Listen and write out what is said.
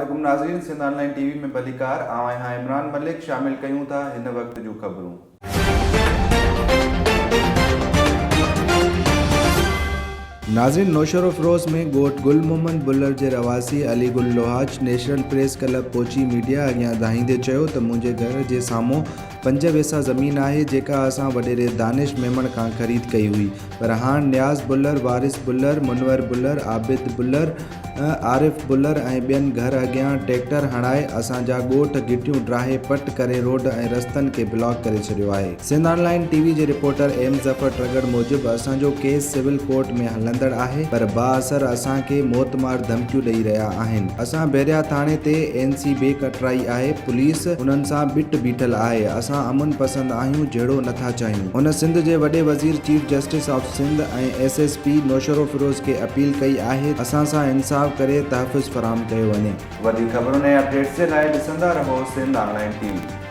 عليڪم ناظرين سنڌ آن لائين ٽي وي ۾ ڀليڪار آئون آهيان عمران ملڪ شامل ڪيون ٿا هن وقت جون خبرون. ناظرين نوشهروفيروز ۾ ڳوٺ گل محمد بلر جي رهواسي Ali Gul Lohach national press club پهچي ميڊيا اڳيان دانهيندي چيو ته منهنجي گهر جي سامهون پنج ويسا زمين آهي جيڪا اسان وڏيري دانش ميمڻ کان خريد ڪئي هئي پر هاڻ نياز بلر، وارث بلر، منور بلر، عابد بلر، عارف بلر ۽ ٻين گهر اڳيان ٽيڪٽر هڻائي اسان جا ڳوٺ گهٽيون ڊاهي پٽ ڪري روڊ ۽ رستن کي بلاڪ ڪري ڇڏيو آهي. سنڌ آن لائين ٽي وي جي رپورٽر ايم ظفر ٽرڳڙ موجب اسان جو ڪيس سول ڪورٽ ۾ هلندڙ آهي پر بااثر اسان کي موتمار ڌمڪيون ڏئي رهيا آهن اسان بحريا ٿاڻي تي اين سي بي ڪٽرائي آهي پوليس انهن سان ٻٽ بيٺل آهي اسان امن پسند آهيون جهيڙو نٿا چاهيون. هن سنڌ جي وڏي وزير chief justice of Sindh ۽ S S P Naushahro Feroze کي اپيل ڪئي آهي اسان سان انصاف ڪري تحفظ فراهم ڪيو وڃي. وڌيڪ خبرن ۽ اپڊيٽس جي لاء ڏسندا رهو سنڌ آن لائين ٽي وي.